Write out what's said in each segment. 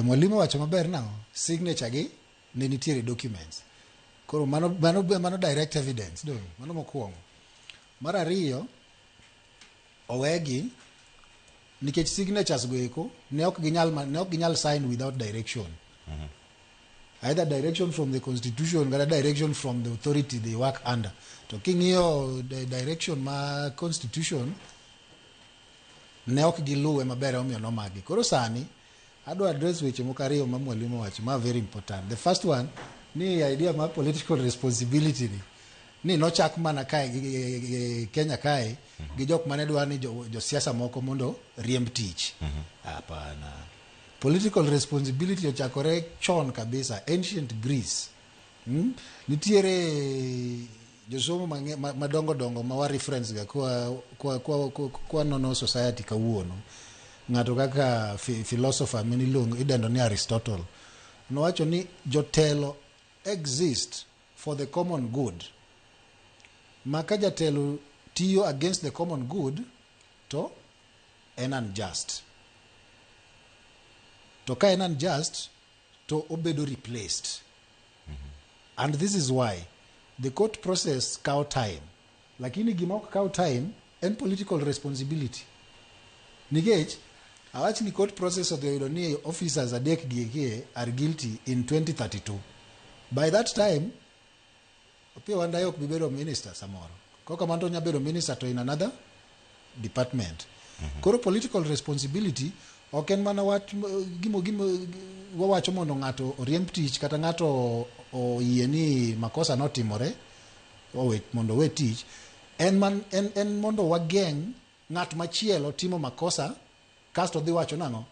Mwalimu owacho maber nang'o? Signature gi ne nitiere documents. Koro mano direct evidence dong. Mano mokwongo. Mar ariyo, owegi nikech signatures go eko ne ok ginyal sign without direction. Either direction from the constitution kata direction from the authority they work under. To king'iyo the direction ma constitution ne ok giluwe maber, emomiyo nomagi. Koro sani adwa address weche moko ariyo ma mwalimu owacho ma very important. The first one ni idea mar political responsibility ni nochak mana kae Kenya kae gi jok mane dwa ni josiasa moko mondo riemb tich. Hapana. Political responsibility ochakore chon kabisa, ancient Greece. Nitiere josomo madongo dongo ma wa reference ga kwa nono society kawuono. Ng'ato kaka philosopher miniluongo idendo ni Aristotle nowacho ni jotelo exist for the common good. Ma ka jatelo tiyo against the common good to en unjust. To ka en unjust to obedo replaced. And this is why the court process kawo time. Lakini gima ok kaw time en political responsibility. Nikech awach ni court process odhi oyudo ni officers adek gi eki are guilty in 2032. By that time, Opiyo Wandayi ok bi bedo minister samoro. Kok kamano to onya bedo minister to in another department. Koro political responsibility ok en mana wach gimo wawacho mondo ng'ato oriemb tich kata ng'ato oyie ni makosa notimore owe, mondo owe tich. En mondo wageng' ng'at machielo timo makosa kasto dhi wacho nang'o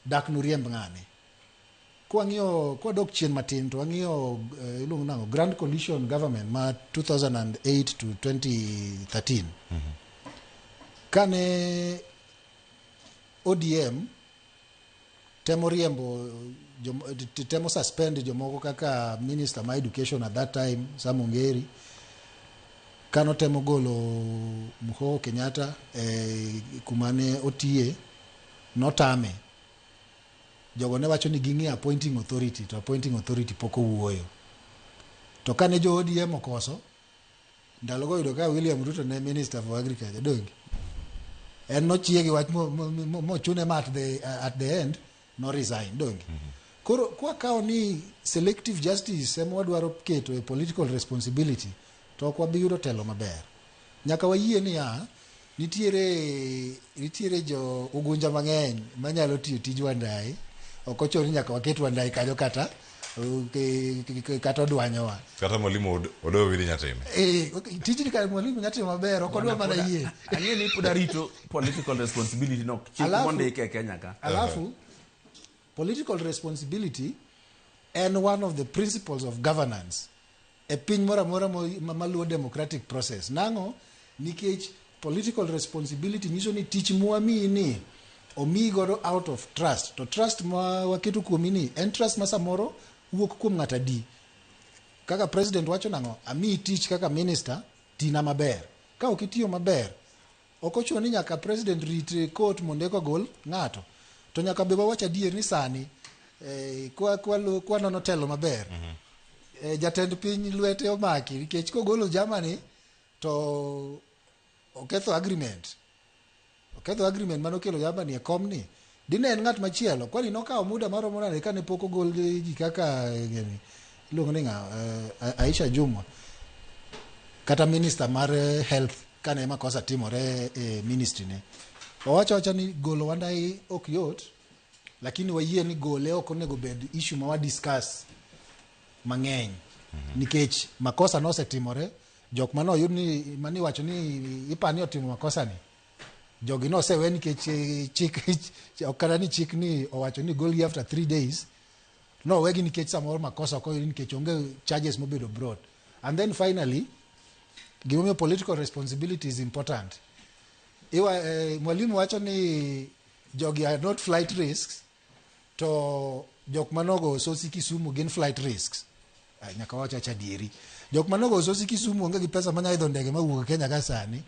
dak nuriemb ng'ane. Kwang'iyo kwadok chien matin to wang'iyo iluongo nang'o Grand Coalition Government ma 2008 to 2013. Kane ODM temo riembo temo suspend jomoko kaka minister ma education at that time, Sam Ongeri, kano temo golo Muhoho Kenyatta kuma ne otiye, notame. Jogo ne wacho ni ging'iyo appointing authority to appointing authority pok owuoyo. To kane jo ODM okoso, ndalogo oyudo ka William Ruto ne minister for agriculture, donge? En nochie gi wach mochune ma at the end no resign, donge? Koro kwakawo ni selective justice ema wadwaro keto e political responsibility to ok wabi yudo telo maber. Nyaka wayie niya, nitiere jo ugunja mang'eny manyalo tiyo tij Wandayi. Ok ochuno ni nyaka waket Wandayi kanyo kata odwanyowa. Kata mwalimu Odoyo Owidi nyatime. Eh, tijni kare mwalimu nyatimo maber, ok odwa mana yie. Ang'e ni pod arito political responsibility no chik mondike e Kenya ka. Alafu political responsibility en one of the principles of governance e piny moro amora maluwo democratic process. Nang'o? Nikech political responsibility nyiso ni tich mwamiyi ni omiyi godo out of trust, to trust ma waketo kuomi ni en trust ma samoro wuok kuom ng'ato adi. Kaka president wacho nang'o, amiyi tich kaka minister, tina maber. Ka ok itiyo maber, ok ochuno ni nyaka president rit court mondo eka ogol ng'ato. To nyaka be wawach adier ni sani kwa nono telo maber, jatend piny lwete omaki nikech kogolo Germany to oketho agreement. Oketho agreement manokelo Germany e kom ni. Dine en ng'at machielo, kwani nokawo muda maromo nade kane pok ogol ji kaka gini, iluongo ni ng'a, Aisha Jumwa kata minister mar health kane makosa timore e ministry ne. Owacho awacha ni golo Wandayi ok yot, lakini wayie ni gole ok onego bed issue ma wa discuss mang'eny. Nikech makosa nosetimore, jok mane oyud ni maniwacho ni ipani otimo makosa ni, jogi nosewe nikech chik ok kata ni chik ni owacho ni golgi after 3 days nowegi nikech samoro makosa ok oyudi nikech onge charges mobedo brought. And then finally, gimomiyo political responsibility is important, iwa mwalimu wacho ni jogi are not flight risks to jok manogo Sosi Kisumu gin flight risks. Ah, nyaka wach acha adieri, jok manogo Sosi Kisumu onge gi pesa manya idho ndege mawuok Kenya ka sani.